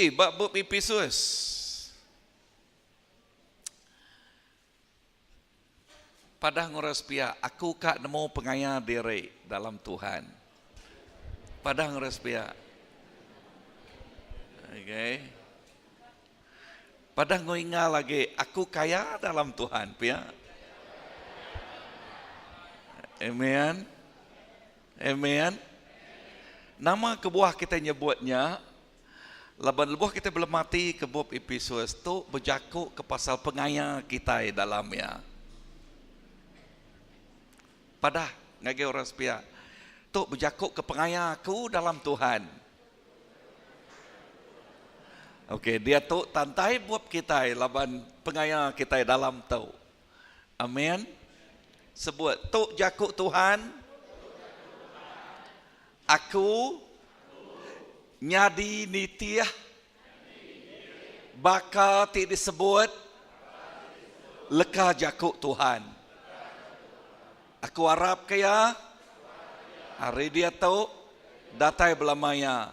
nyadi ba bup Episus? Padah ngurus pia, aku ka nemu pengaya diri dalam Tuhan. Padah ngurus pia. Okay. Padah ngau ingal agi, aku kaya dalam Tuhan pia. Amen. Amen. Nama kebuah kita nyebut nya? Laban lebuh kitai belemati ke bup Episus tu bejaku ke pasal pengaya kitai dalam iya. Padah ngagai orang sepiak, tu bejaku ke pengaya aku dalam Tuhan. Okey, diatu tantai bup kitai laban pengaya kitai dalam tu. Amen. Sebut, tu jaku Tuhan. Aku nyadi nitih baka ti disebut leka jaku Tuhan. Aku arapka iya ari diatu datai belama iya.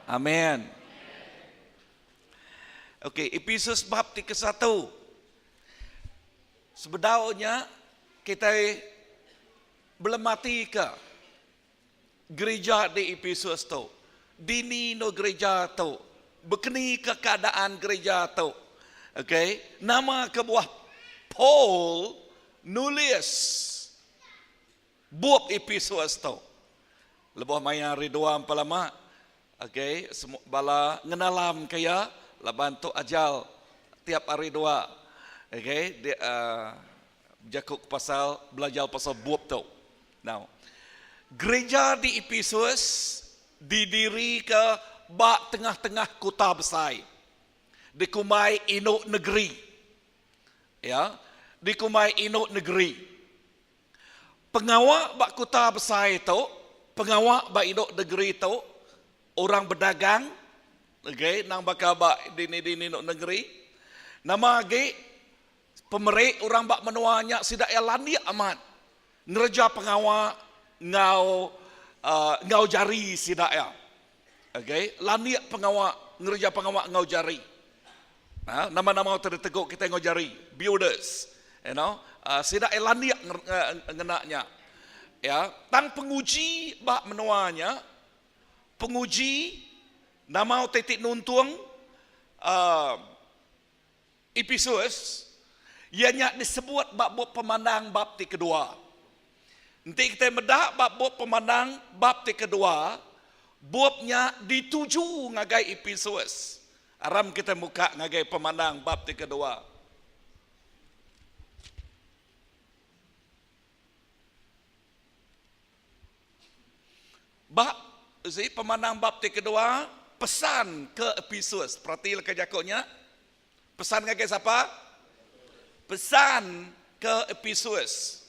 Amen. Okey, Episus bab ti kesatu. Sebedau nya kitai Belematika gerija di Epesus tu. Dini endur gerija tu? Bekeni ke keadaan gerija tu? Okey, nama kebuah Paul nulis bup Epesus tu? Lebuh maya hari dua empa lama, okey, bala ngenalam ke iya laban tu ajal tiap hari dua. Okey, Bejaku ke pasal belajar pasal bup tu. Now, gereja di Epesus didirika ba tengah-tengah kuta besai. Dikumbai indu negeri. Ya, dikumbai indu negeri. Pengawa ba kuta besai tu, pengawa ba indu negeri tu, orang bedagang, okay, nang baka ba dini-dini indu negeri. Nama agi Pemeri orang ba menua nya sida iya landik amat ngereja pengawa enggau enggau jari sida iya. Okay, landik pengawa ngereja pengawa enggau jari. Ha, nama-nama utai ditegu kitai enggau jari, builders, you know, sida iya landik ngena nya. Ya, tang penguji ba menua nya, penguji nama utai ti nuntung uhh Episus, iya nya disebut ba bup Pemandang bab ti kedua. Enti kitai meda ba bup Pemandang bab ti kedua, bup nya dituju ngagai Episus. Aram kitai muka ngagai Pemandang bab ti kedua. Ba si Pemandang bab ti kedua, pesan ke Episus. Perati leka jaku nya. Pesan ngagai sapa? Pesan ke Episus.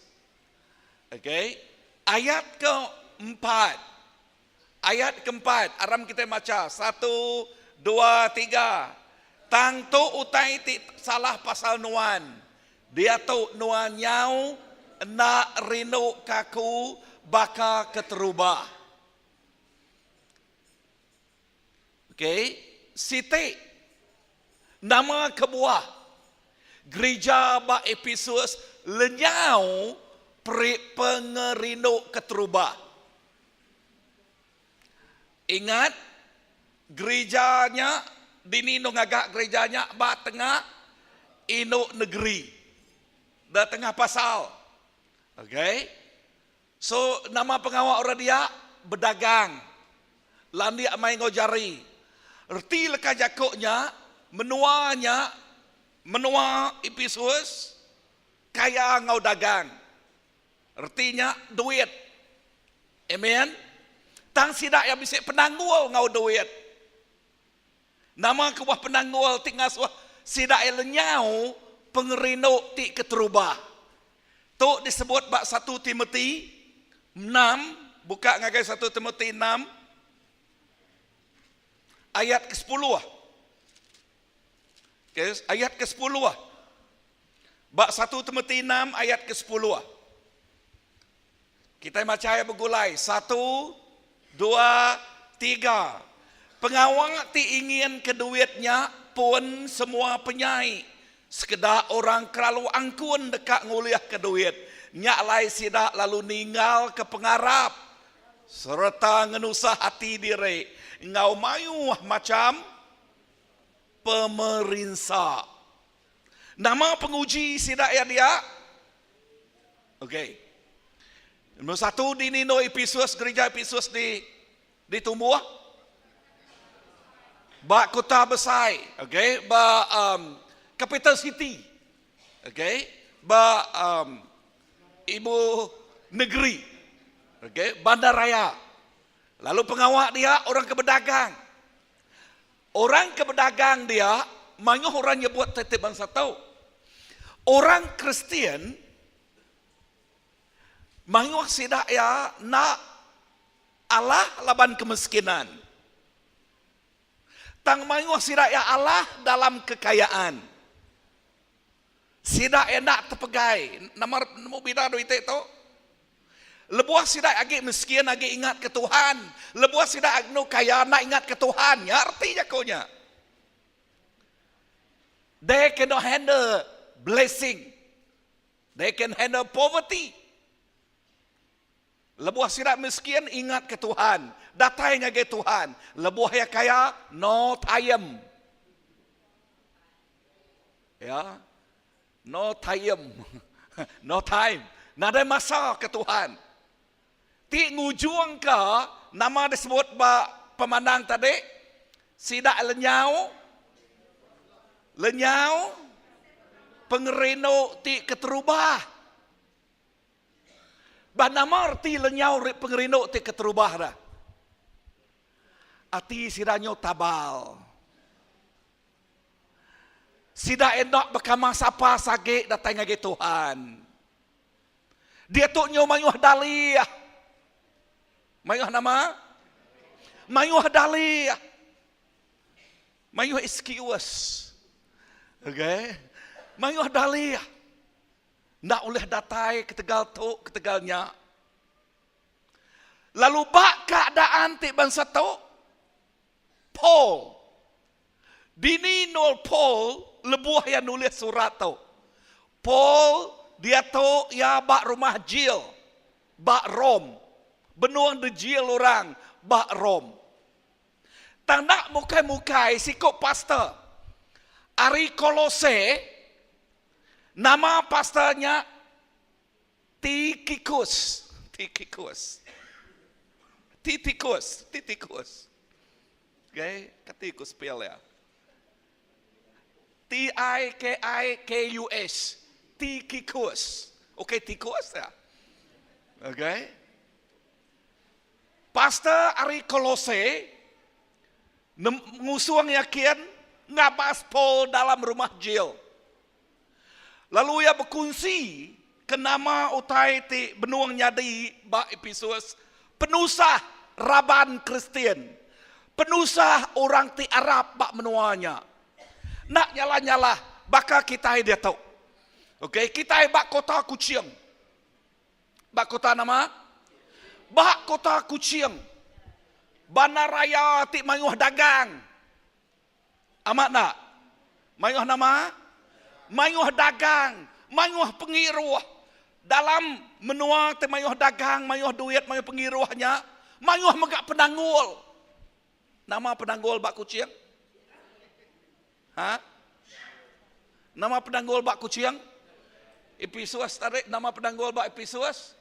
Okey, ayat ke empat. Ayat keempat, aram kitai macha. Satu, dua, tiga. Tang tu utai ti salah pasal nuan. Diatu nuan nyau enda rindu ka aku baka keterubah. Okey, siti nama kebuah gerija ba Episus lenyau peri pengerindu keterubah. Ingat, gerija nya dini endur ngaga gerija nya ba tengah indu negeri, ba tengah pasal. Okey. So nama pengawa orang dia? Bedagang. Landik mai enggau jari. Reti leka jaku nya, menua nya, menua Episus kaya enggau dagang. Reti nya duit. Amen. Tang sida iya bisi penanggul enggau duit. Nama kebuah penanggul ti ngasuh sida iya lenyau pengerindu ti keterubah? Tu disebut ba satu Timoti enam, buka ngagai satu Timoti enam ayat kesepuluh. Okay, ayat kesepuluh. Ba satu Timoti enam ayat kesepuluh. Kitai macha iya begulai. Satu, dua, tiga. Pengawa ti ingin ke duit nya pun semua penyai. Sekeda orang kelalu angkun deka ngulihka duit, nya alai sida lalu ninggalka pengarap sereta ngenusah ati diri enggau mayuh macham pemerinsa. Nama penguji sida iya dia? Okey. Nombor satu di Nino Episus, gereja Episus di ditumbuh ba kota besai, okey, ba um, capital city. Okey, ba um, ibu negeri. Okey, bandaraya. Lalu pengawa dia orang ke bedagang. Orang ke bedagang dia, mayuh orang nyebut ti bansa tu. Orang Kristian mayuh sida iya enda alah laban kemiskinan. Tang mayuh sida iya alah dalam kekayaan. Sida iya enda tepegai. Nama nemu bida dua iti tu? Lebuh sida agi miskin agi ingatka Tuhan. Lebuh sida anu kaya enda ingatka Tuhan. Nya reti jaku nya. They cannot handle blessing. They can handle poverty. Lebuh sida miskin ingatka Tuhan, datai ngagai Tuhan. Lebuh iya kaya, no time. Ya. No time. No time. Nadai masa ke Tuhan. Ti ngujungka nama disebut ba pemandang tadi, sida lenyau lenyau pengerindu ti keterubah. Ba nama reti lenyau pengerindu ti keterubah dah? Ati sida nyu tabal. Sida enda bekama sapa sagi datai ngagai Tuhan. Diatu nyu mayuh dalih. Mayuh nama? Mayuh dalih. Mayuh excuse. Okay. Mayuh dalih. Enda ulih datai ketegal tu, ketegal nya. Lalu ba keadaan ti bansa tu, Paul Dini endur Paul lebuh iya nulis surat tu? Paul diatu iya ba rumah jil ba Rome, benung dijil orang ba Rome. Tang enda mukai-mukai siku pastor ari Kolose, nama pastor nya Tikikus, Tikikus. Titikus, Titikus. Okay, kati ku spell iya. T I K I K U S. Tikikus. Okay, tikus ya. Okay. Pastor ari Kolose ngusung yakin ngabas Paul dalam rumah jil. Lalu iya bekunsi ke nama utai ti benung nyadi ba Episus, penusah raban Kristian, penusah orang ti arap ba menua nya. Enda nyalah-nyalah baka kitai diatu. Okey, kitai ba kota Kuching. Ba kota nama? Ba kota Kuching. Bandaraya ti mayuh dagang. Amat enda? Mayuh nama? Mayuh dagang, mayuh pengiruh. Dalam menua ti mayuh dagang, mayuh duit, mayuh pengiruh nya, mayuh mega penanggul. Nama penanggul ba Kuching? Ha? Nama penanggul ba Kuching? Episus tadi, nama penanggul ba Episus?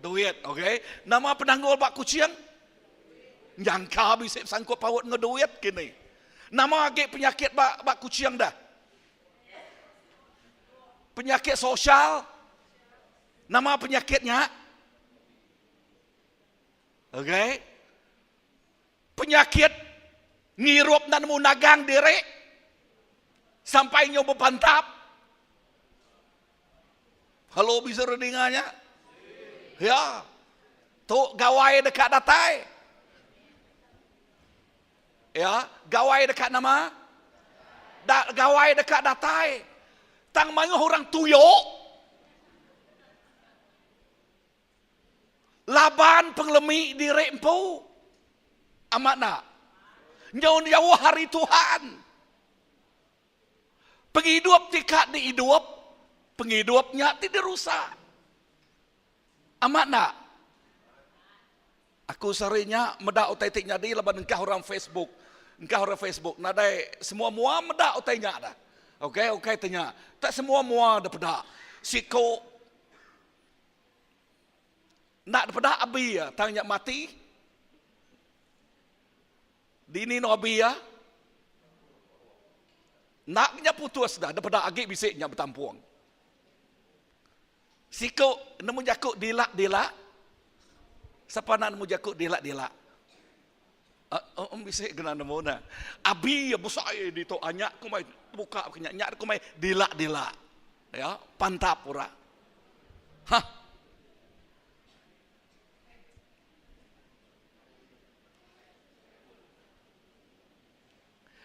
Duit, okey. Nama penanggul ba Kuching? Nyangka bisi sangkut paut enggau duit kini. Nama agi penyakit ba ba Kuching dah? Penyakit sosial. Nama penyakit nya? Okey. Penyakit ngirup enda nemu nagang diri sampai nyu bepantap. Hello bisa redinga nya. Ya. Tu gawai deka datai. Ya, gawai deka nama? Da, gawai deka datai. Tang mayuh orang tuyok. Laban pengelemi diri empu. Amat enda? Nyau jauh hari Tuhan. Pengidup ti ka diidup, pengidup nya ti dirusak. Amat enda? Aku sehari nya meda utai ti nyadi laban engkah orang Facebook. Engkah orang Facebook nadai semua mua meda utai nya dah. Okey, ukai te nya. Tak semua mua da peda. Siku enda da peda abi iya tang nya mati. Dini no abi iya? Enda nya putus dah da peda agi bisi nya betampung. Siku nemu jaku dilak-dilak. Sapa enda nemu jaku dilak-dilak? Uh, um, bisi kena nemu na. Abi ya besai ditu anya ku mai buka ke nya nya ku mai dilak-dilak. Ya, pantap ora. Hah.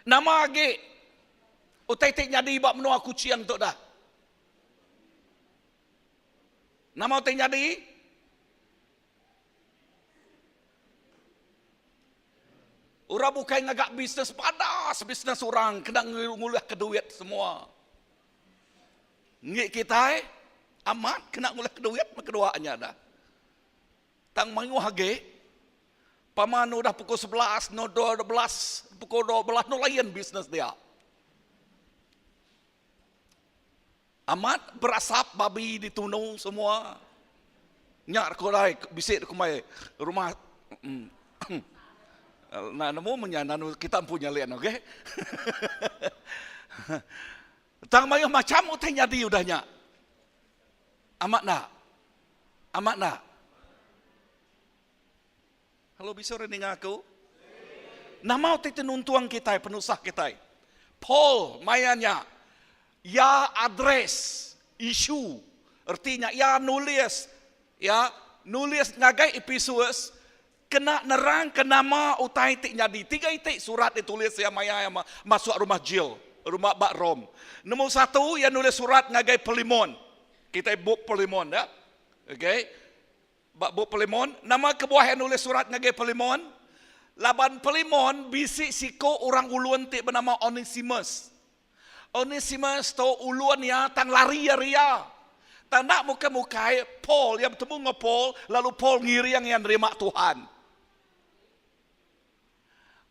Nama agi utai ti nyadi ba menua Kuching tu dah. Nama utai nyadi? Orang bukai ngaga bisnes padas bisnes orang kena ngulihka duit semua. Ngi kitai amat kena ngulihka duit meh kedua nya dah. Tang mayuh agi pama nu udah pukul 11 nu 12 pukul 12 nu lain bisnes dia. Amat berasap babi ditunu semua. Nya ko dai bisi kumbai rumah enda nemu meh nya nanu kita empu nyalin okey. Tang mayuh macham utai nyadi udah nya. Amat enda? Amat enda? Halo bisi orang ninga aku? Nama utai ti nuntung kitai penusah kitai? Paul maya nya iya address isu reti nya iya nulis ya nulis ngagai Epesus kena nerangka nama utai ti nyadi. Tiga iti surat ditulis iya maya iya masuk rumah jil, rumah ba Rome. Nombor satu iya nulis surat ngagai Pilemon. Kitai bup Pilemon ya. Okey. Ba bup Pilemon, nama kebuah iya nulis surat ngagai Pilemon? Laban Pilemon bisi siku orang ulun ti benama Onesimus. Onesimus tu ulun iya tang lari ari iya. Tang enda mukai-mukai, Paul, iya betemu enggau Paul, lalu Paul ngiring iya nerima Tuhan.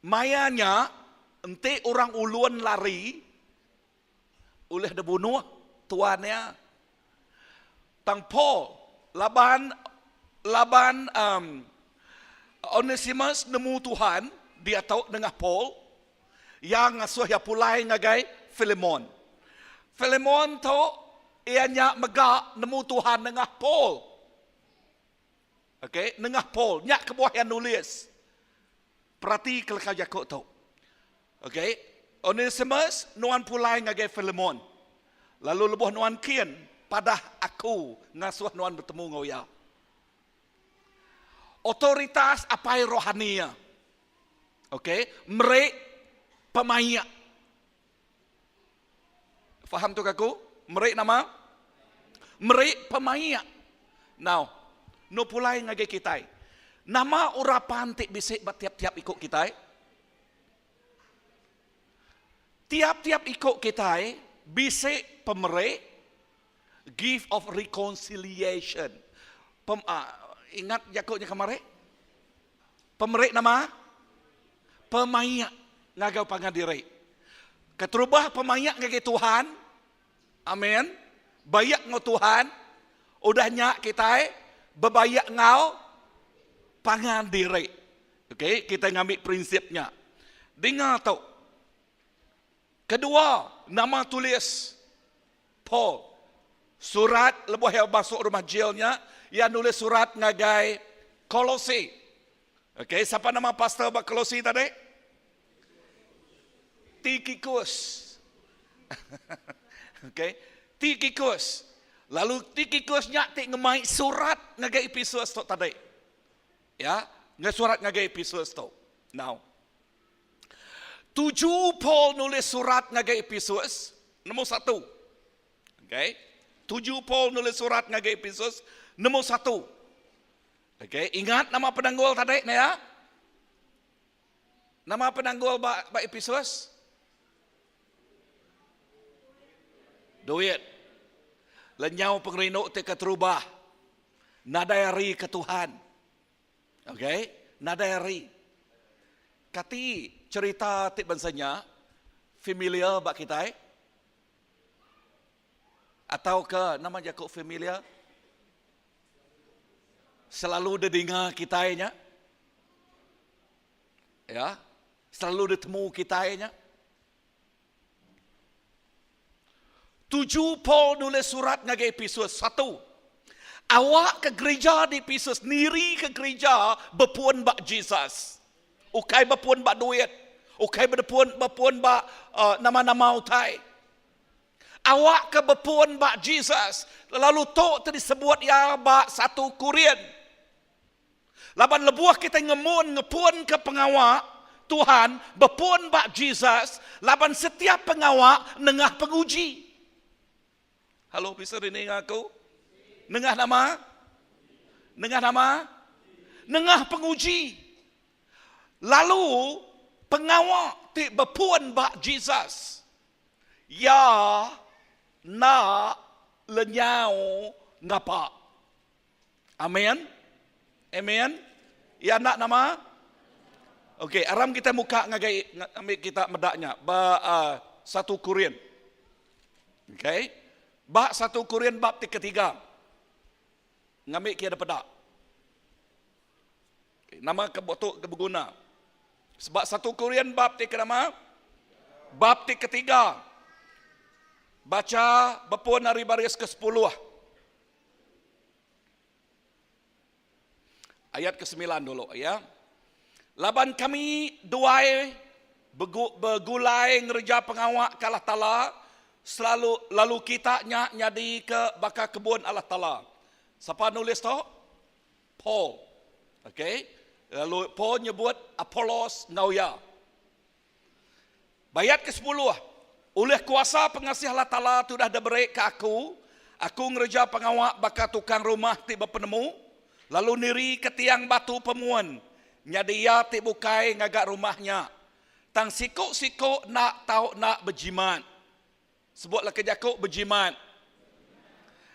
Maya nya, enti orang ulun lari, ulih dibunuh tuan iya. Tang Paul laban laban um, Onesimus nemu Tuhan diatu nengah Paul, iya ngasuh iya pulai ngagai Filemon. Filemon tu iya nya mega nemu Tuhan nengah Paul. Okey, nengah Paul. Nya kebuah iya nulis. Perati ke leka jaku tu. Okey, Onesimus, nuan pulai ngagai Filemon. Lalu lebuh nuan kin, padah aku ngasuh nuan betemu enggau iya. Otoritas apai rohani iya. Okey, meri pemaik. Faham tu aku? Meri nama? Meri pemaik. Now, nu pulai ngagai kitai. Nama urapan ti bisi ba tiap-tiap iku kitai? Tiap-tiap iku kitai bisi pemeri gift of reconciliation. Pem, uh, ingat jaku nya kemari? Pemeri nama? Pemaik ngagai pangan diri. Keterubah pemaik ngagai Tuhan. Amen. Baik enggau Tuhan. Udah nya kitai bebaik enggau pangan diri. Okey, kitai ngambi prinsip nya. Dinga tu. Kedua, nama tulis Paul. Surat lebuh iya masuk rumah jil nya, iya nulis surat ngagai Kolosi. Okey, siapa nama pastor ba Kolosi tadi? Tikikus. Okey, Tikikus. Lalu Tikikus nya ti ngemai surat ngagai Epesus tu tadi. Ya, ngai surat ngagai Epesus tu. Now. Tuju Paul nulis surat ngagai Epesus nombor satu. Okay. Tuju Paul nulis surat ngagai Epesus nombor satu. Okay. Ingat nama penanggul tadi ni ya? Nama penanggul ba ba Epesus? Duit. Lenyau pengerindu ti keterubah. Nadai hari ke Tuhan. Okay, nadai hari. Kati cerita ti bansa nya familiar ba kitai? Atau ke nama jaku familiar? Selalu didinga kitai nya. Ya, selalu ditemu kitai nya. Tuju Paul nulis surat ngagai Epesus satu, awakka gerija di Epesus nirika gerija bepun ba Jesus. Ukai bepun ba duit, ukai bepun bepun ba uh, nama-nama utai. Awakka bepun ba Jesus. Lalu tu ti disebut iya ba satu Korin. Laban lebuh kitai ngemun ngepunka pengawa Tuhan bepun ba Jesus laban setiap pengawa nengah penguji. Halo bisi dininga aku? Nengah nama? Nengah nama? Nengah penguji. Lalu pengawa ti bepun ba Jesus iya enda lenyau ngapa. Amin. Amen. Iya enda nama? Okey, aram kita muka ngagai ambi kita meda nya ba uh, satu Korin. Okey. Ba satu Korin bab ti ketiga. Ngambi kia peda. Okay, nama ke tu ke beguna. Sebab satu Korin bab ti ke nama? Bab ti ketiga. Baca bepun ari baris ke-10. Ayat ke-9 dulu ya. Laban kami duai begulai ngereja pengawa ke Allah Taala selalu lalu kita nya nyadi ke baka kebun Allah Taala. Sapa nulis tu? Paul. Okey. Lalu Paul nyebut Apollos enggau iya. Ba ayat kesepuluh, Ulih kuasa pengasih Allah Taala ti udah diberi ke aku, aku ngereja pengawa baka tukang rumah ti bepenemu, lalu nirika tiang batu pemun nyadi iya ti bukai ngaga rumah nya. Tang siku-siku enda tau enda bejimat. Sebut leka jaku bejimat.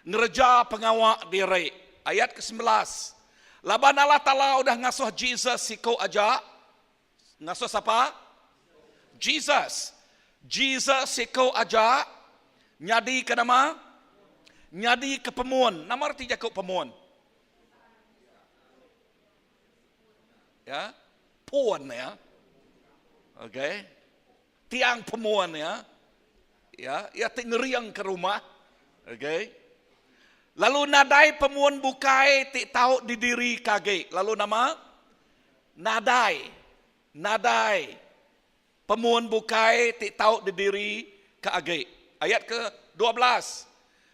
Ngereja pengawa diri. Ayat ke-11, Laban Allah Taala udah ngasuh Jesus siku aja, Ngasuh sapa? Jesus. Jesus siku aja nyadi ke nama? Nyadi ke pemun. Nama reti jaku pemun? Ya. Pun ya. Okey. Tiang pemun ya. Ya, iya ti ngering ke rumah. Okey. Lalu nadai pemun bukai ti tau didiri ke agi. Lalu nama? Nadai. Nadai pemun bukai ti tau didiri ke agi. Ayat ke 12.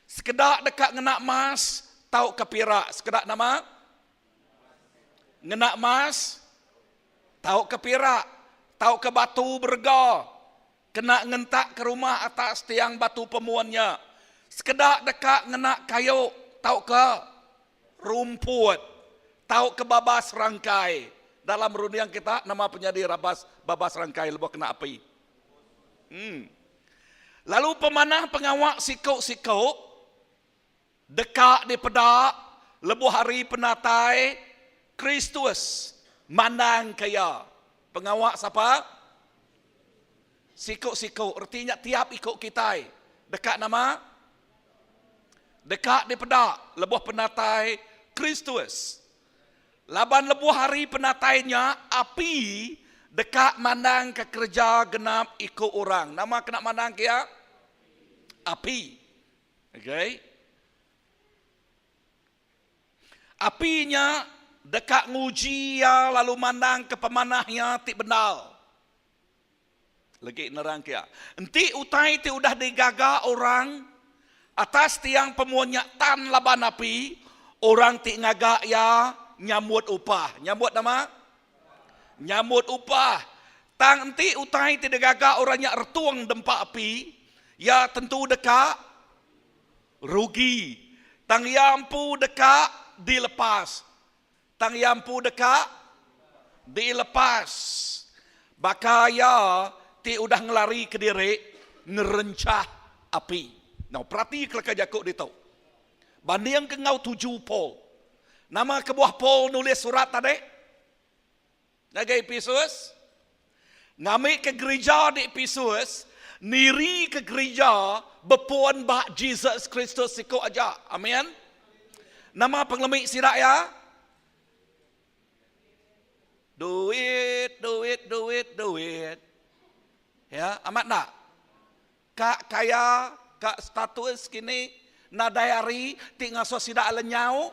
Sekeda deka ngena emas tauka pirak. Sekeda nama? Ngena emas tauka pirak tauka batu berega kena ngentakka rumah atas tiang batu pemun nya. Sekeda deka ngena kayu tauka rumput tauka babas rangkai. Dalam runding kita nama penyadi rabas babas rangkai lebuh kena api? Em. Lalu pemanah pengawa siku-siku deka dipeda lebuh hari penatai Kristus mandangka iya. Pengawa sapa? Siku-siku, reti nya tiap iku kitai deka nama? Deka dipeda lebuh penatai Kristus. Laban lebuh hari penatai nya, api deka mandangka kereja genap iku orang. Nama kena mandangka iya? Api. Okay. Api nya deka nguji iya lalu mandangka pemanah iya ti bendar. Legi nerang kia. Enti utai ti udah digaga orang atas tiang pemun nya tan laban api, orang ti ngaga iya nyambut upah. Nyambut nama? Nyambut upah. Tang enti utai ti digaga orang nya retung dempa api, iya tentu deka rugi. Tang iya empu deka dilepas. Tang iya empu deka dilepas. Baka iya ti udah ngelarika diri ngerenchah api. Now, peratika leka jaku ditu. Bandingka enggau tuju Paul. Nama kebuah Paul nulis surat tadi? Ngagai Epesus? Ngambika gerija di Epesus nirika gerija bepun ba Jesus Kristus siku aja. Amin. Nama pengelemi sida iya? Duit, duit, duit, duit. Ya, amat enda? Ka kaya, ka status kini nadai hari ti ngasuh sida lenyau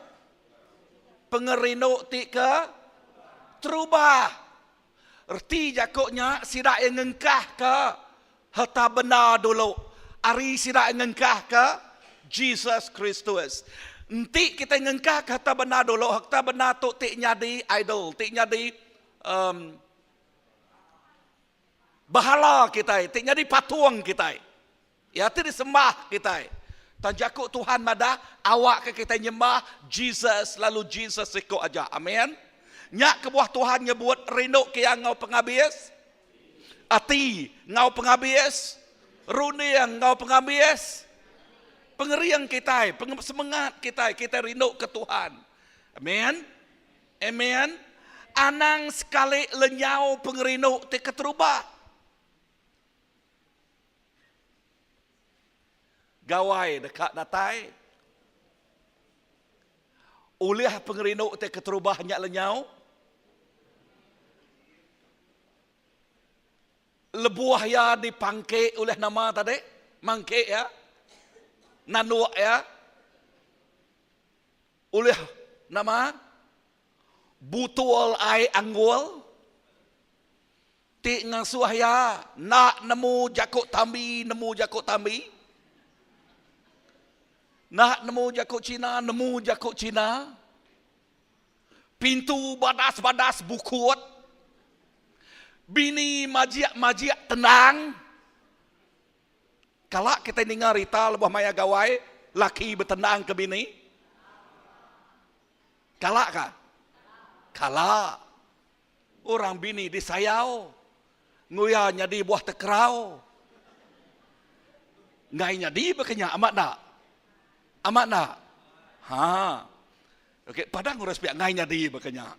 pengerindu ti ke terubah. Reti jaku nya sida iya ngengkahka harta benda dulu ari sida iya ngengkahka Jesus Kristus. Enti kitai ngengkahka harta benda dulu, harta benda tu ti nyadi idol, ti nyadi um, Bahala kitai ti nyadi patung kitai. Iya ti disembah kitai. Tang jaku Tuhan madah awakka kitai nyembah Jesus lalu Jesus siku aja. Amin. Nya kebuah Tuhan nyebut rindu ke iya enggau pengabis ati, enggau pengabis runding, enggau pengabis pengering kitai, semengat kitai, kitai rindu ke Tuhan. Amin. Amen. Anang sekali lenyau pengerindu ti keterubah. Gawai deka datai. Ulih pengerindu ti keterubah nya lenyau. Lebuh iya dipangki ulih nama tadi? Mangki iya. Nanduk iya. Ulih nama? Butul ai anggul ti ngasuh iya enda nemu jaku tambi nemu jaku tambi. Enda nemu jaku Cina nemu jaku Cina. Pintu badas-badas bukut. Bini majik-majik tenang. Kala kitai ninga rita lebuh maya gawai laki betendang ke bini? Kala ka? Kala. Orang bini disayau nguya nyadi buah tekerau. Enggai nyadi baka nya amat enda? Amat enda? Ha. Okey, padang orang sepiak enggai nyadi baka nya.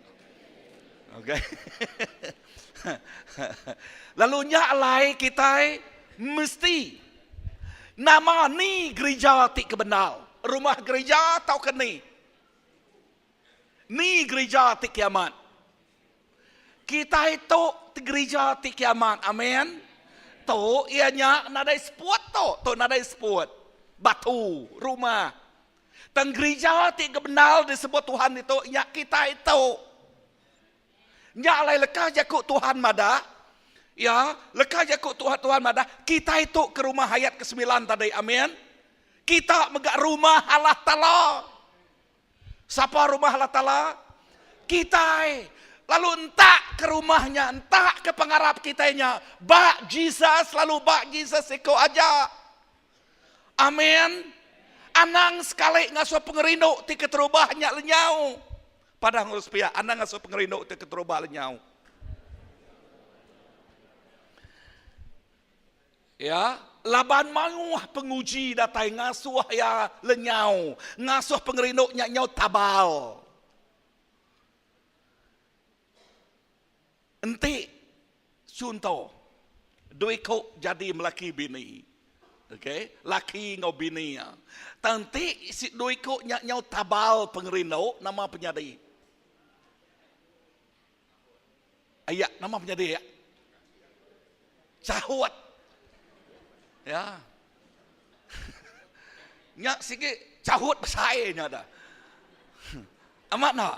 Okey. Lalu nya alai kitai mesti nama ni gerija ti kebendar? Rumah gerija tauka ni? Ni gerija ti kiamat? Kitai tu gerija ti kiamat. Amin. Tu iya nya nadai seput tu. Tu nadai seput. Batu, rumah. Tang gerija ti kebendar disebut Tuhan ditu nya kitai tu. Nya alai leka jaku Tuhan madah, ya, leka jaku Tuhan Tuhan madah kitai tu ke rumah ayat kesemilan tadi. Amin. Kita mega rumah Allah Taala. Sapa rumah Allah Taala? Kitai. Lalu entak ke rumah nya, entak ke pengarap kitai nya ba Jesus lalu ba Jesus siko aja. Amin. Anang sekali ngasuh pengerindu ti keterubah nya lenyau. Padah ngurus pia, anang ngasuh pengerindu ti keterubah lenyau. Ya, laban mayuh penguji datai ngasuh iya lenyau, ngasuh pengerindu nya nyau tabal. Enti chunto, dua iku jadi melaki bini. Okey, laki enggau bini iya. Tang enti si dua iku nya nyau tabal pengerindu, nama penyadi? Aya, nama penyadi aya? Chahut. Ya. Nya sigi chahut besai nya dah. Amat enda?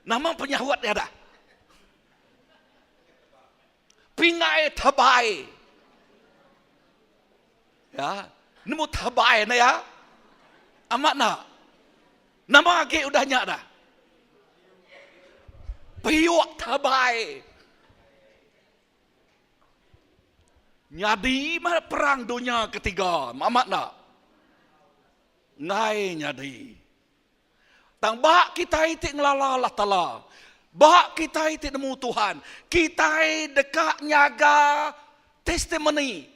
Nama penyahut iya dah? Pingai tebai. Ya, nemu tebai ne ya. Amat enda? Nama agi udah nya dah? Piuk tebai. Nyadi meh perang dunya ketiga. Amat enda? Enggai nyadi. Tang ba kitai ti ngelala Allah Taala. Ba kitai ti nemu Tuhan, kitai deka nyaga testimoni,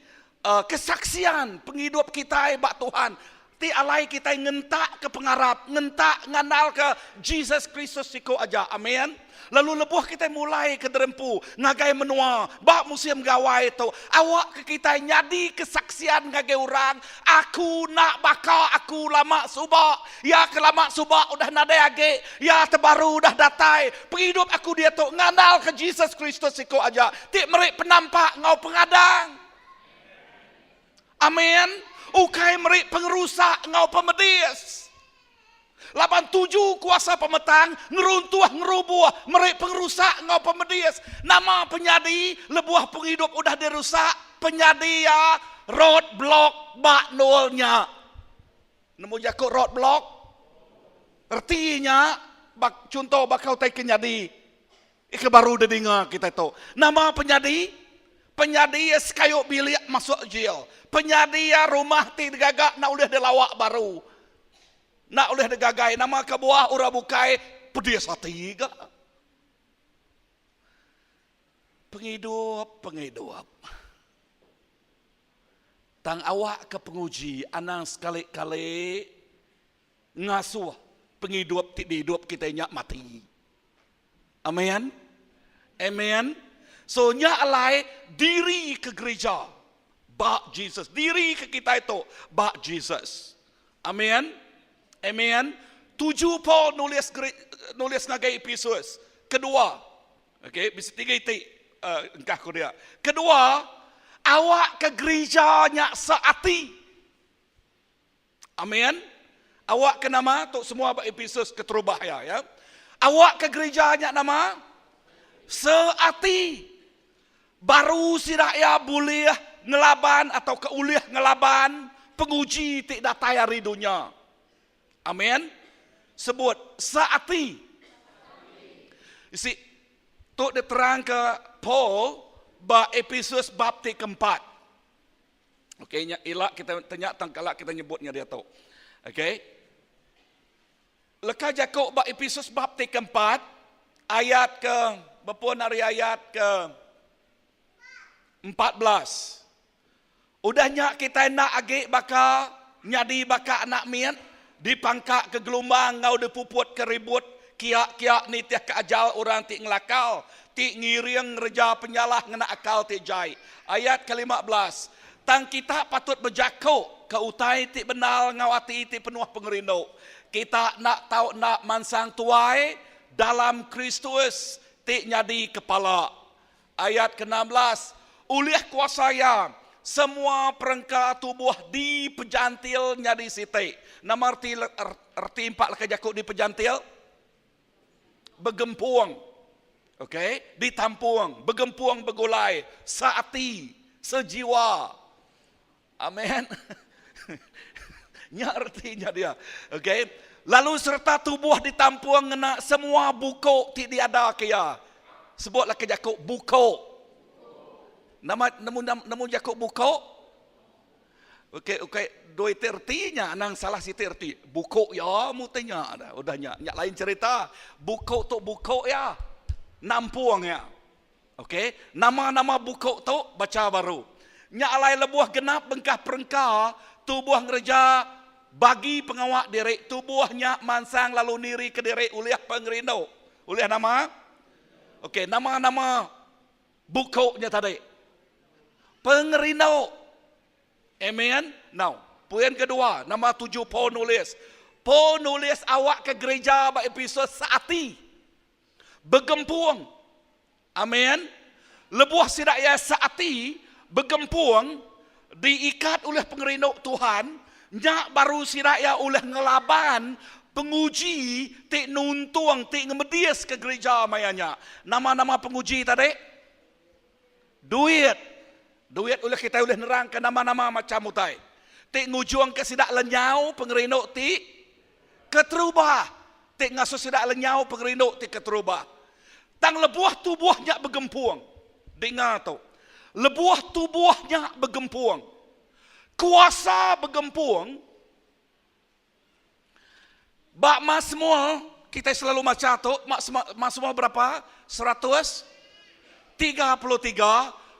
kesaksian pengidup kitai ba Tuhan ti alai kitai ngentakka pengarap, ngentak ngandalka Jesus Kristus siku aja. Amin. Lalu lebuh kitai mulai ke derempu ngagai menua ba musim gawai tu, awakka kitai nyadi kesaksian ngagai orang, Aku enda baka aku lama suba. Iya ke lama suba udah nadai agi, iya te baru udah datai. Pengidup aku diatu ngandalka Jesus Kristus siku aja ti meri penampak enggau pengadang. Amin. Ukai meri pengerusak enggau pemedis. Laban tuju kuasa pemetang ngeruntuh ngerubuh meri pengerusak enggau pemedis. Nama penyadi lebuh pengidup udah dirusak? Penyadi iya road block ba endur nya. Nemu jaku road block? Reti nya ba chunto baka utai ke nyadi ke baru didinga kitai tu. Nama penyadi? Penyadi iya sekayu bilik masuk jil. Penyadi iya rumah ti digaga enda ulih dilawa baru. Enda ulih digagai nama kebuah orang bukai pedis ati ga. Pengidup pengidup. Tang awak ke penguji anang sekali-kali ngasuh pengidup ti diidup kitai nya mati. Amen. Amen. So nya alai diri ke gereja ba Jesus. Diri ke kitai tu ba Jesus. Amen. Amen. Tuju Paul nulis nulis ngagai Epesus. Kedua, okey, bisi tiga iti uh, engkah ku dia. Kedua, awak ke gereja nya seati. Amen. Awak ke nama tu semua ba Epesus keterubah ya ya. Awak ke gereja nya nama seati. Baru sida iya bulih ngelaban atau ke ulih ngelaban penguji ti datai ari dunya. Amen. Sebut seati. Isi tu diterangka Paul ba Epesus bab ti keempat. Okey nya ila kita tanya tang kala kita nyebut nya diatu. Okey. Leka jaku ba Epesus bab ti keempat ayat ke bepun ari ayat ke 14. Udah nya kitai enda agi baka nyadi baka anak mit dipangka ke gelumbang enggau dipuput ke ribut kia-kia nitih ke ajal orang ti ngelakal ti ngiring ngereja penyalah ngena akal ti jai. Ayat ke 15, Tang kita patut bejaku ke utai ti bendar enggau ati ti penuh pengerindu. Kita enda tau enda mansang tuai dalam Kristus ti nyadi kepala. Ayat ke 16, Ulih kuasa Iya, semua perengka tubuh dipejantil nyadi siti. Nama reti reti empa leka jaku dipejantil? Begempung. Okey, ditampung, begempung begulai, seati, sejiwa. Amen. Nya reti nya dia. Okey. Lalu sereta tubuh ditampung ngena semua buku ti diada ke iya. Sebutlah ke jaku buku. Nama nemu nemu jaku buku? Okey, okey, dua iti reti nya anang salah siti reti. Buku ya mu ti nya dah. Udah nya, nya lain cerita. Buku tu buku ya. Nampung ya. Okey, nama-nama buku tu bacha baru. Nya alai lebuh genap bengkah perengka tubuh ngereja bagi pengawa diri, tubuh nya mansang lalu niri kediri ulih pengerindu. Ulih nama? Okey, nama-nama buku nya tadi. Pengerindu. Amen. Now, poin kedua, nama tuju Paul nulis. Paul nulis awak ke gereja ba Epesus seati. Begempung. Amen. Lebuh sida iya seati, begempung, diikat ulih pengerindu Tuhan, nya baru sida iya ulih ngelaban penguji ti nuntung, ti ngemediska gereja maya nya. Nama-nama penguji tadi? Duit. Duit ulih kitai ulih nerangka nama-nama macham utai ti ngujungka sida lenyau pengerindu ti keterubah, ti ngasuh sida lenyau pengerindu ti keterubah. Tang lebuh tubuh nya begempung, dinga tu, lebuh tubuh nya begempung, kuasa begempung, Ba ma semua. Kita selalu maca tu Mazmur berapa? 133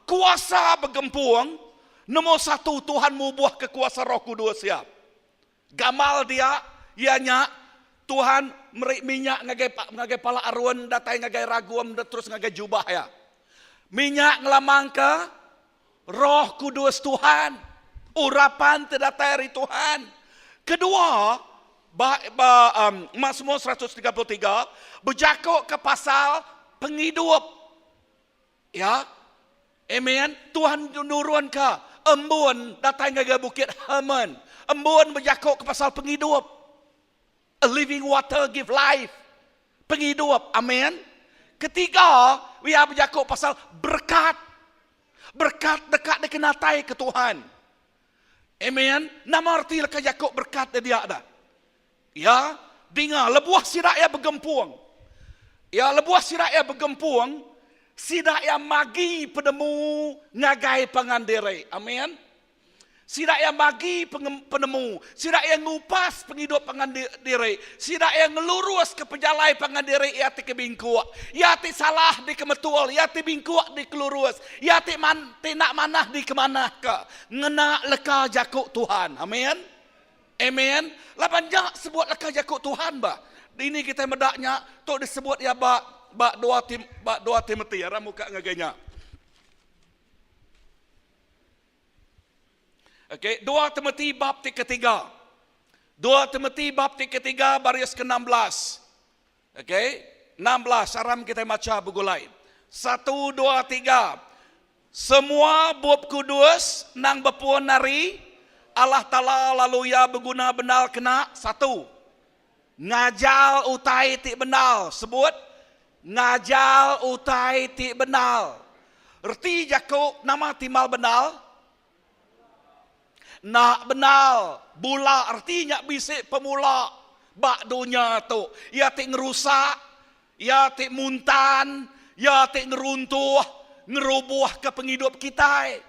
kuasa begempung nombor satu Tuhan mubuh ke kuasa Roh Kudus iya. Gamal dia iya nya Tuhan meri minyak ngagai ngagai pala Aron datai ngagai ragum terus ngagai jubah iya. Minyak ngelamangka Roh Kudus Tuhan, urapan ti datai ari Tuhan. Kedua, ba ba um, Mazmur 133 bejaku ke pasal pengidup. Ya. Amen. Tuhan nurunka embun datai ngagai Bukit Hermon. Embun bejaku ke pasal pengidup. A living water give life. Pengidup. Amen. Ketiga, iya bejaku pasal berkat. Berkat deka dikenatai ke Tuhan. Amen. Nama arti leka jaku berkat dia dah? Ya, dinga lebuh sida iya begempung. Ya, lebuh sida iya begempung, sida iya magi penemu ngagai pangan diri. Amen. Sida iya magi penemu, sida iya ngupas pengidup pangan diri, sida iya ngeluruska pejalai pangan diri iya ti kebingkuk, iya ti salah dikemetul, iya ti bingkuk dikelurus, iya ti ti enda manah dikemanahka ngena leka jaku Tuhan. Amen. Amen. Laban nya sebut leka jaku Tuhan ba. Dini kitai meda nya tu disebut iya ba ba dua Tim ba dua Timoti. Aram muka ngagai nya. Okey, 2 Timoti bab ti ketiga. 2 Timoti bab ti ketiga baris ke-16. Okey, 16 aram kita maca begulai. 1 2 3. Semua bup kudus nang bepun ari Allah Taala lalu iya beguna bendar kena satu. Ngajar utai ti bendar. Sebut, ngajar utai ti bendar. Reti jaku nama timbal bendar? Enda bendar. Bula reti nya bisi pemula ba dunya tu. Iya ti ngerusak, iya ti muntan, iya ti ngeruntuh, ngerubuhka pengidup kitai.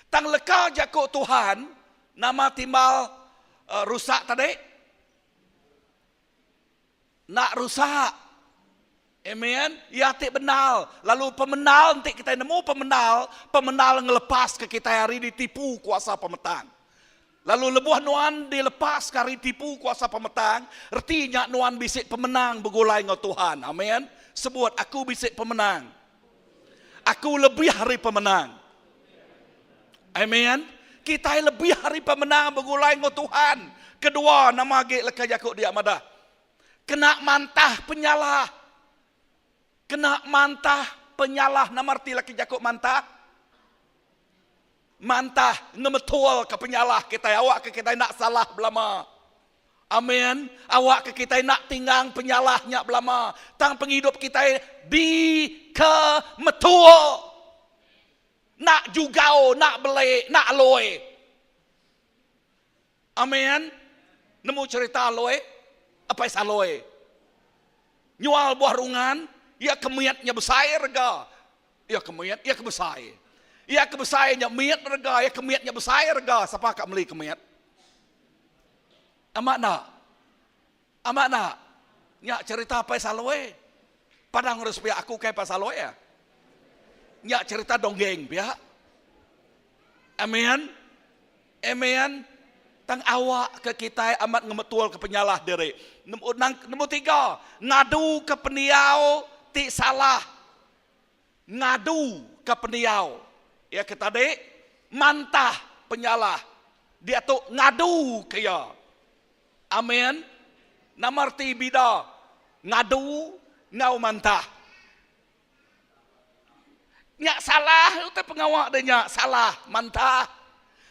Tang leka jaku Tuhan nama timbal rusak tadi? Enda rusak. Amen. Iya ti bendar. Lalu pemendar enti kitai nemu pemendar, pemendar ngelepaska kitai ari ditipu kuasa pemetang. Lalu lebuh nuan dilepaska ari tipu kuasa pemetang, reti nya nuan bisi pemenang begulai enggau Tuhan. Amen. Sebut, Aku bisi pemenang. Aku lebih ari pemenang. Amen. Kitai lebih ari pemenang begulai enggau Tuhan. Kedua, nama agi leka jaku dia madah? Kena mantah penyalah. Kena mantah penyalah. Nama reti leka jaku mantah? Mantah ngemetulka penyalah kitai awakka kitai enda salah belama. Amen. Awakka kitai enda tinggang penyalah nya belama. Tang pengidup kitai dikemetul. Enda jugau, enda beli, enda aloi. Amen. Nemu cherita aloi? Apai Saloi. Nyual buah rungan, iya ke mit nya besai rega. Iya ke mit, iya ke besai. Iya ke besai nya mit rega, iya ke mit nya besai rega. Sapa ka meli ke mit? Amat enda? Amat enda? Nya cherita Apai Saloi. Padang urang sepiak aku kai Apai Saloi ah. Nya cherita donggeng pia. Amen. Amen. Tang awak ke kitai amat ngemetul ke penyalah diri. Nombor tiga, ngadu ke pendiau ti salah. Ngadu ke pendiau. Ya ke tadi, mantah penyalah. Diatu ngadu ke iya. Amen. Nama reti bida ngadu enggau mantah? Nya salah utai pengawa deh nya salah mantah.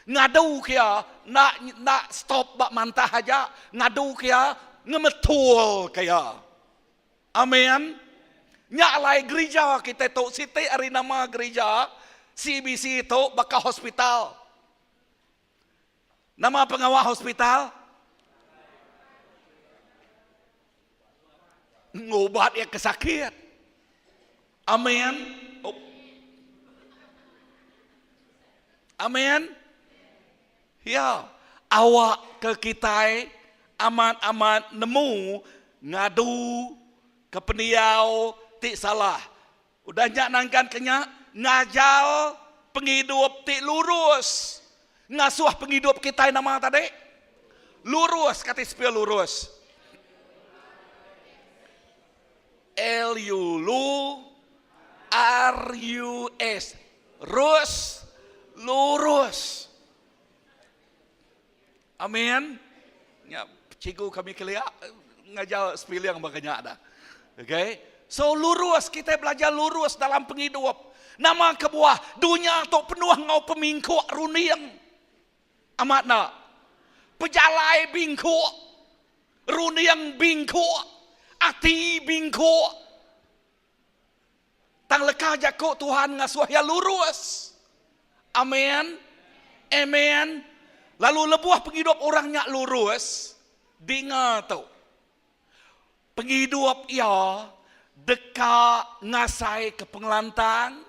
Ngadu ke iya enda enda stop ba mantah aja, ngadu ke iya ngemetul ke iya. Amen. Nya alai gerija kitai tu siti ari nama gerija CBC tu baka hospital. Nama pengawa hospital? Ngubat iya ke sakit. Amen. Oh. Amen. Ya, awak ke kitai amat-amat nemu. Ngadu ke pendiau ti salah. Udah nya nangkan ke nya, ngajar pengidup ti lurus. Ngasuh pengidup kitai nama tadi? Lurus, kati sepil lurus. L-U, lu, R-U-S, rus, lurus. Amin. Nya cikgu kami kelia ngajar sepiling baka nya dah. Okay. So lurus kita belajar lurus dalam pengidup. Nama kebuah dunya tu penuh enggau pemingkuk runding. Amat enda? Pejalai bingkuk, runding bingkuk, ati bingkuk. Tang leka jaku Tuhan ngasuh iya lurus. Amen. Amen. Lalu lebuh pengidup orang nya lurus, dinga tu. Pengidup iya deka ngasaika pengelantang,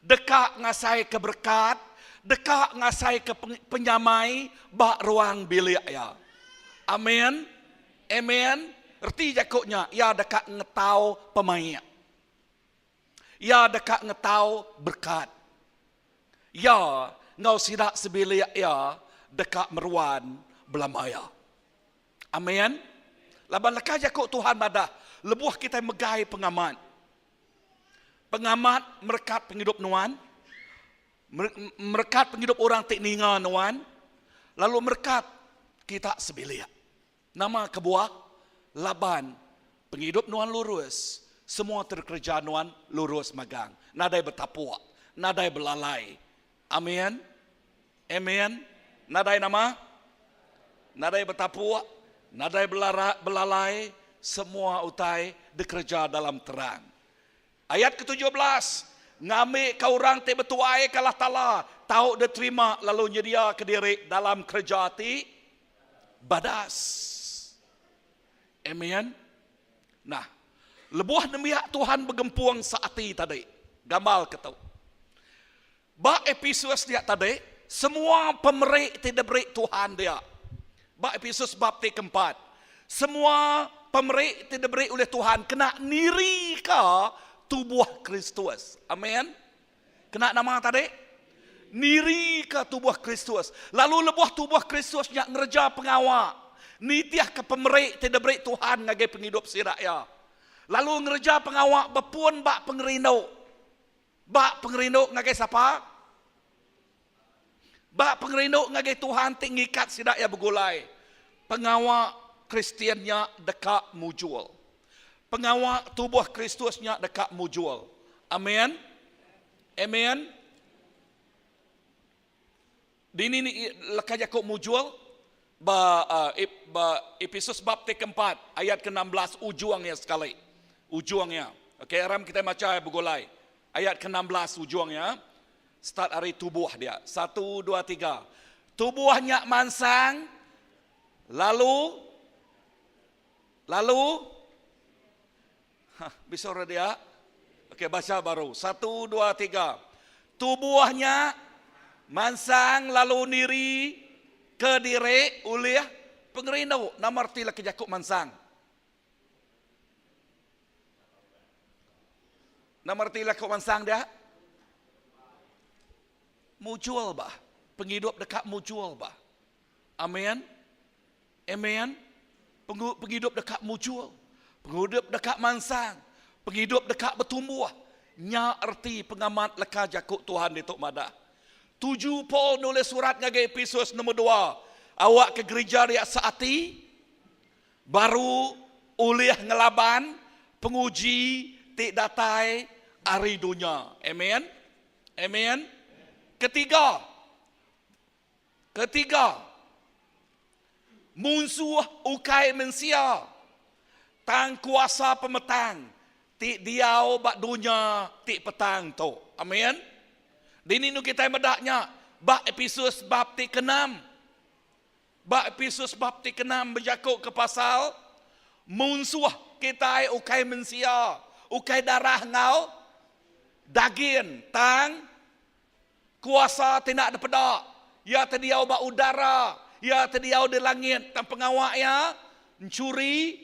deka ngasaika berekat, deka ngasaika penyamai ba ruang bilik iya. Amen. Amen. Reti jaku nya, iya deka ngetau pemaik. Iya deka ngetau berekat. Iya enggau sida sebilik iya deka meruan belama iya. Amen. Laban leka jaku Tuhan madah, lebuh kitai megai pengamat, pengamat merekat pengidup nuan, merekat pengidup orang ti ninga nuan, lalu merekat kita sebilik. Nama kebuah? Laban pengidup nuan lurus, semua terkereja nuan lurus magang, nadai betapuk, nadai belalai. Amin. Amen. Nadai nama? Nadai betapuk, nadai belara, belalai, semua utai dikereja dalam terang. Ayat ke-17, Ngambika orang ti betuaika Allah Taala tau diterima lalu nyediaka diri dalam kereja ti badas. Amen. Nah, lebuh nembiak Tuhan begempung seati tadi, gambar ke tu. Ba Episus dia tadi, semua pemeri ti diberi Tuhan dia. Ba Episus bab ti keempat, semua pemeri ti diberi ulih Tuhan kena nirika tubuh Kristus. Amen. Kena nama tadi? Nirika tubuh Kristus. Lalu lebuh tubuh Kristus nya ngereja pengawa nitihka pemeri ti diberi Tuhan ngagai pengidup sida iya. Lalu ngereja pengawa bepun ba pengerindu. Ba pengerindu ngagai sapa? Ba pengerindu ngagai Tuhan ti ngikat sida iya begulai. Pengawa Kristian nya deka mujur. Pengawa tubuh Kristus nya deka mujur. Amen. Amen. Dini ni leka jaku mujur? Ba ba Episus bab ti keempat ayat ke-16 ujung iya sekali. Ujung iya. Okey aram kitai macha begulai. Ayat ke-16 ujung iya. Start ari tubuh dia. Satu, dua, tiga. Tubuh nya mansang lalu lalu Hah, bisa orang dia? Okey, baca baru. Satu, dua, tiga. Tubuh nya mansang lalu niri ke diri ulih pengerindu. Nama reti laki jaku mansang? Nama reti laki mansang dia? Mujur bah. Pengidup deka mujur bah. Amin. Amen. Pengidup deka mujur. Pengidup deka mansang. Pengidup deka betumbuh. Nya erti pengamat leka jaku Tuhan ditu madah. Tuju Paul nulis surat ngagai Episus nombor dua, awakka gerija dia seati baru ulih ngelaban penguji ti datai ari dunya. Amen. Amen. Ketiga, Ketiga, munsuh ukai mensia tang kuasa pemetang ti diau ba dunya ti petang tu. Amin. Dini enu kitai meda nya ba Episus bab ti keenam. Ba Episus bab ti keenam bejaku ke pasal munsuh kitai ukai mensia, ukai darah enggau dagin tang Kuasa ti enda dipeda. Iya ti diau ba udara, Iya ti diau di langit, tang pengawa Iya enchuri,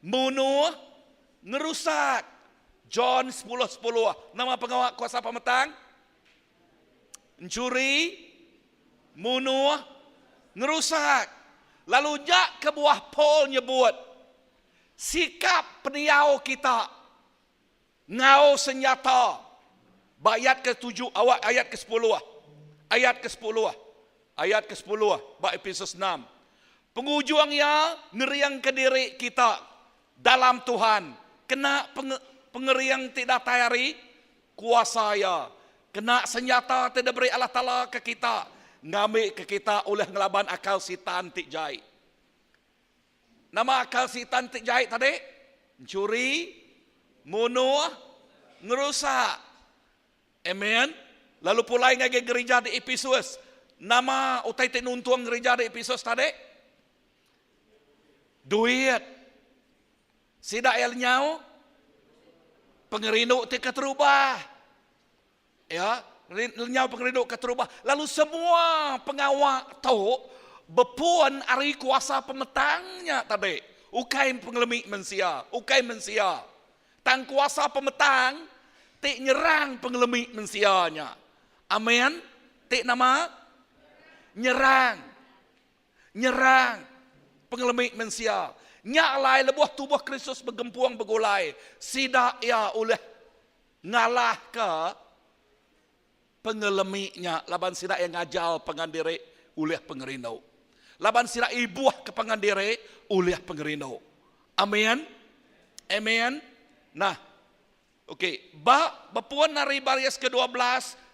Munuh, ngerusak. John 10:10. Nama pengawa kuasa pemetang? Enchuri, munuh, ngerusak. Lalu nya kebuah Paul nyebut, sikap pendiau kita Enggau senyata ba ayat ke tuju awak ayat ke sepuluh ayat ke sepuluh ayat ke sepuluh ba Epesus enam. Pengujung iya ngeringka diri kita dalam Tuhan kena pengering ti datai ari kuasa iya kena senyata ti diberi Allah Taala ke kita ngambika kita ulih ngelaban akal sitan ti jai. Nama akal sitan ti jai tadi? Enchuri, munuh, ngerusak. Amen. Lalu pulai ngagai gerija di Epesus. Nama utai ti nuntung gerija di Epesus tadi? Duit. Sida iya lenyau pengerindu ti keterubah. Ya, lenyau pengerindu keterubah. Lalu semua pengawa tu bepun ari kuasa pemetang nya tadi. Ukai pengelemi mensia, ukai mensia. Tang kuasa pemetang ti nyerang pengelemi mensia nya. Amen. Ti nama? Nyerang. Nyerang pengelemi mensia. Nya alai lebuh tubuh Kristus begempung begulai, sida iya ulih ngalahka pengelemi nya laban sida iya ngajar pangan diri ulih pengerindu. Laban sida ibuhka pangan diri ulih pengerindu. Amin. Amen. Nah, Okey, ba bepun ari baris ke 12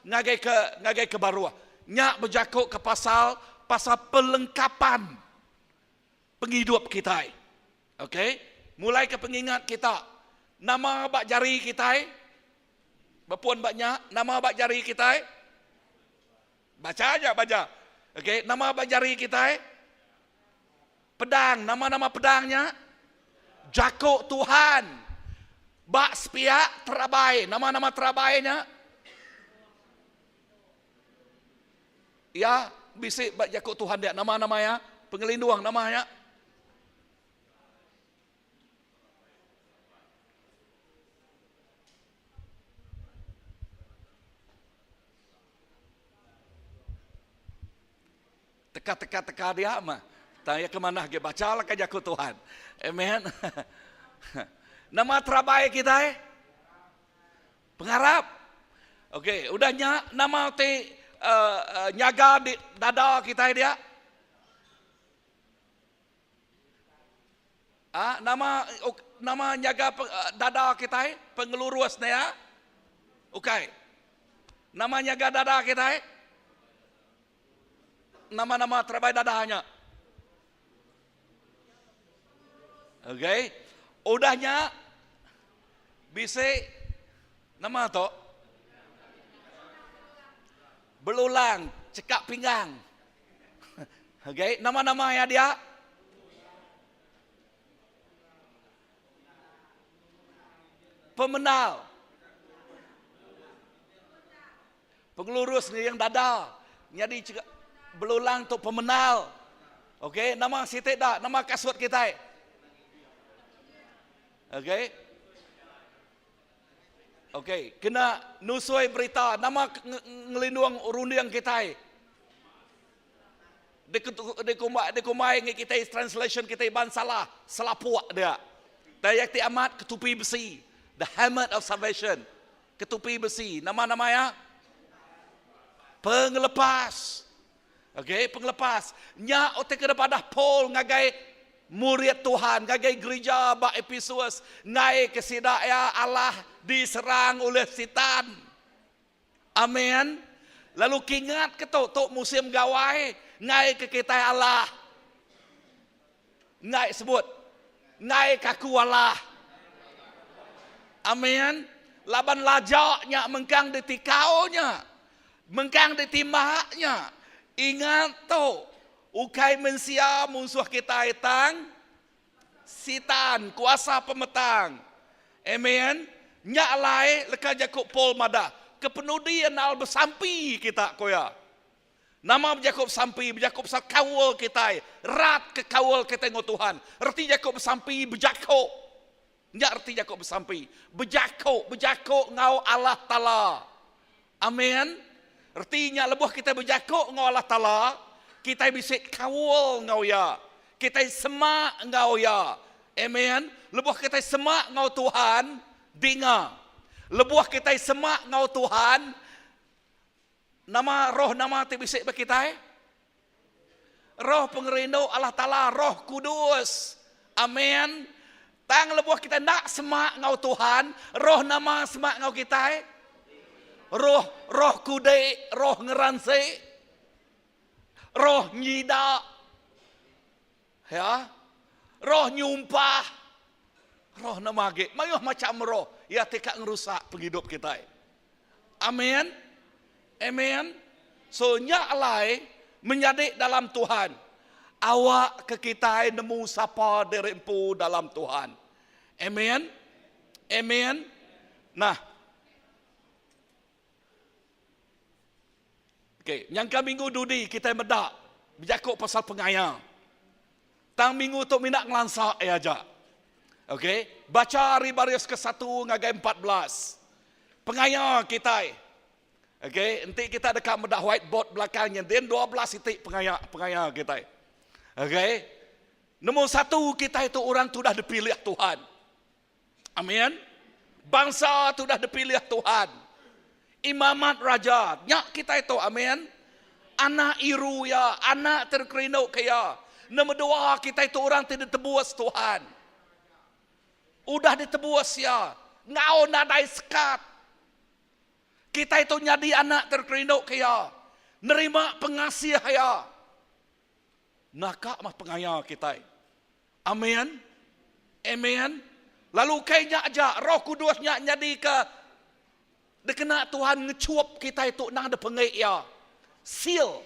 ngagai ke ngagai ke baruh. Nya bejaku ke pasal pasal pelengkapan pengidup kitai. Okey, mulai ke pengingat kita. Nama ba jari kitai? Bepun ba nya, nama ba jari kitai? Baca aja baca. Okey, nama ba jari kitai? Pedang, nama-nama pedang nya? Jaku Tuhan. Ba sepiak terabai, nama-nama terabai nya? Ya, bisi ba jaku Tuhan dia, nama-nama ya? Pengelindung nama nya? Teka teka teka dia mah. Tang iya ke manah agi bacha lah ka jaku Tuhan. Amen. Nama terabai kitai? Pengarap. Okey, udah nya nama ti uh, uh, nyaga di dada kitai dia? Ah, nama nama nyaga dada kitai pengelurus ne ya? Ukai. Nama nyaga dada kitai? Nama-nama terabai dada nya. Okey. Udah nya bisi nama tu? Belulang cekak pinggang. Okey, nama-nama ya dia? Pemenal. Pengelurus ngering dada nyadi belulang tu pemenal. Okey, nama siti da, nama kasut kitai. Okey. Okey, kena nusui berita nama ngelindung runding kitai. Dikumbai dikumbai ngi kitai translation kitai Iban salah, selapuk dia. Dayak ti amat ketupi besi, the helmet of salvation. Ketupi besi. Nama-nama ya? Pengelepas. Okey, pengelepas. Nya utai ke padah Paul ngagai murid Tuhan, ngagai gereja ba Epesus, ngai ke sida ya Allah diserang oleh sitan. Amen. Lalu kingat ke tu, tu musim gawai, ngai ke kitai Allah. Ngai sebut. Ngai ke aku alah. Amen. Laban laja nya mengkang ditikau nya. Mengkang ditimbak nya. Ingat tu. Ukai mensia munsuh kitai tang Sitan, kuasa pemetang. Amen. Nya alai leka jaku Paul madah, kepenudi enal besampi kita, ku iya. Nama bejaku besampi? Bejaku pasal kaul kitai. Rat ke kaul kitai enggau Tuhan. Reti jaku besampi, bejaku. Nya reti jaku besampi. Bejaku, bejaku enggau Allah Taala. Amen. Reti nya lebuh kitai bejaku enggau Allah Taala, kitai bisi kaul enggau Iya. Kitai semak enggau Iya. Amen. Lebuh kitai semak enggau Tuhan, dinga. Lebuh kitai semak enggau Tuhan, Nama roh nama ti bisi ba kitai? Roh pengerindu Allah Taala, Roh Kudus. Amen. Tang lebuh kitai enda semak enggau Tuhan, roh nama semak enggau kitai? Roh roh kudik, roh ngeransi, roh nyida. Ya. Roh nyumpah. Roh nama agi? Mayuh macham roh iya ti ka ngerusak pengidup kitai. Amen. Amen. So nya alai menyadi dalam Tuhan. Awak ke kitai nemu sapa diri empu dalam Tuhan. Amen. Amen. Nah. Okay, nyangka minggu dudi kitai meda bejaku pasal pengaya. Tang minggu tu mina ngelansa iya aja. Okay, bacha ari baris ke satu ngagai 14. Pengaya kitai. Okay, enti kita deka meda whiteboard belakang nya din 12 iti pengaya pengaya kitai. Okay. Nombor satu kitai tu orang tu udah dipilih Tuhan. Amin. Bangsa tu udah dipilih Tuhan. Imamat raja, nya kitai tu amin. Anak iru iya, anak terkerindu ke iya. Nombor dua kitai tu orang ti ditebus Tuhan. Udah ditebus iya, enggau nadai sekat. Kitai tu nyadi anak terkerindu ke iya, nerima pengasih iya. Naka mah pengaya kitai. Amin. Amen. Lalu ukai nya aja, Roh Kudus nya nyadika dikena Tuhan ngechup kitai tu nang dipenggi iya. Seal.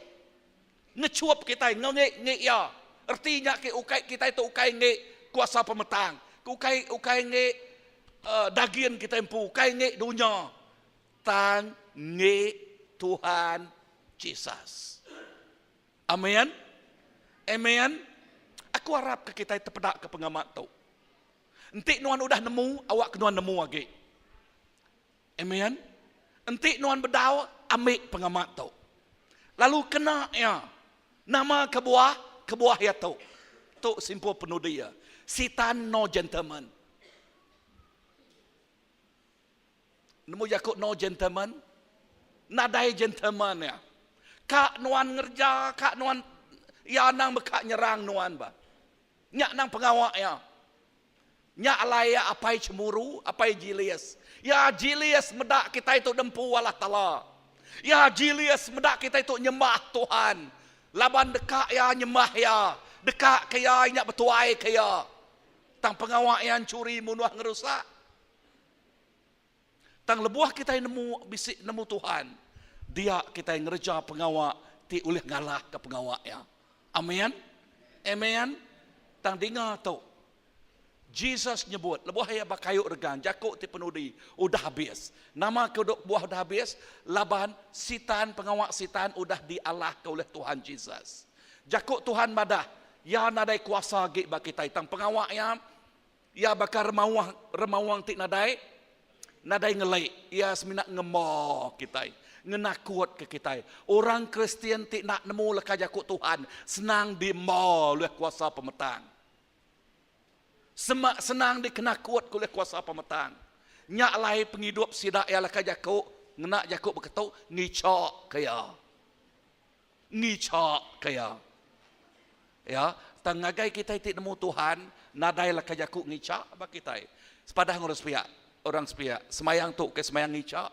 Ngechup kitai ngenggi ngi iya. Reti nya ke ukai kitai tu ukai ngi kuasa pemetang, ke ukai ukai ngi uh, dagin kitai empu, ukai ngi dunya. Tang ngi Tuhan Jesus. Amen. Amen. Aku arap ke kitai tepeda ke pengamat tu. Enti nuan udah nemu, awak ke nuan nemu agi. Amen. Enti nuan bedau, ambi pengamat tu. Lalu kena iya. Nama kebuah? Kebuah iya tu. Tu simpul penudi iya. Sitan no gentleman. Nemu jaku no gentleman? Nadai gentleman iya. Ka nuan ngereja, ka nuan iya anang beka nyerang nuan ba. Nya nang pengawa iya. Nya alai iya apai cemburu, apai jilis. Iya jilis meda kitai tu dempu Allah Taala. Iya jilis meda kitai tu nyembah Tuhan. Laban deka iya nyembah iya, deka ke iya nya betuai ke iya. Tang pengawa iya enchuri munuh ngerusak. Tang lebuh kitai nemu bisi nemu Tuhan, dia kitai ngereja pengawa ti ulih ngalahka pengawa iya. Amen. Amen. Tang dinga tu, Jesus nyebut lebuh iya ba kayu regang jaku ti penudi udah abis. Nama ke buah udah abis? Laban sitan pengawa sitan udah dialahka oleh Tuhan Jesus. Jaku Tuhan madah, iya nadai kuasa agi ba kitai tang pengawa iya iya baka remauh remauang ti nadai nadai ngelai. Iya semina ngema kitai, ngenakutka kitai. Orang Kristian ti enda nemu leka jaku Tuhan senang diema ulih kuasa pemetang. Sema senang dikenakut ke ulih kuasa pemetang. Nya alai pengidup sida iya leka jaku ngena jaku beketu ngichaka iya. Ngichaka iya. Ya, tang ngagai kitai ti nemu Tuhan, nadai leka jaku ngicha ba kitai. Sepadah enggau orang sepiak, orang sepiak, semayang tu ke semayang ngicha.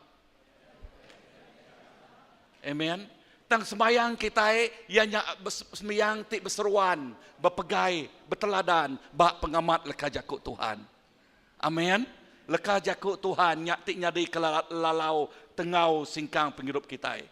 Amen. Tang sembahyang kitai iya nya sembiang ti beseruan, bepegai, beteladan ba pengamat leka jaku Tuhan. Amen. Leka jaku Tuhan nya ti nyadi ke lalau tenggau singkang pengidup kitai.